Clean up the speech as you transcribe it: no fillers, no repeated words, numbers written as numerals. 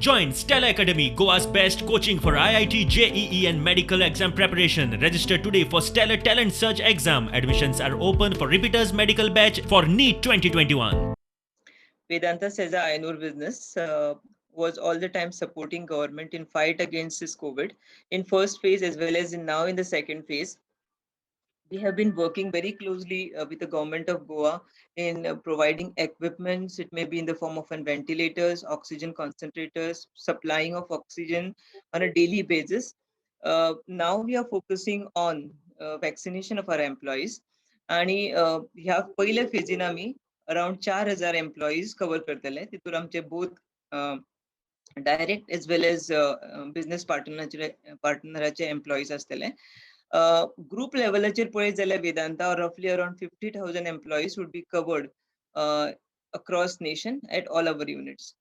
Join Stellar Academy, Goa's best coaching for IIT, JEE and medical exam preparation. Register today for Stellar Talent Search exam. Admissions are open for repeaters medical batch for NEET 2021. Vedanta Sesa Iron Ore business was all the time supporting government in fight against this COVID in first phase as well as in now in the second phase. We have been working very closely with the government of Goa in providing equipments. It may be in the form of ventilators, oxygen concentrators, supplying of oxygen on a daily basis. Now we are focusing on vaccination of our employees. आणि ह्या पयल्या फेजीन आमी around 4000 employees cover करतले. तितूर आमचे both direct as well as business पार्टनराचे employees आसतले. Group लेवलाचेर पळयत जाल्यार Vedanta roughly around 50,000 employees would be covered across nation at all our units.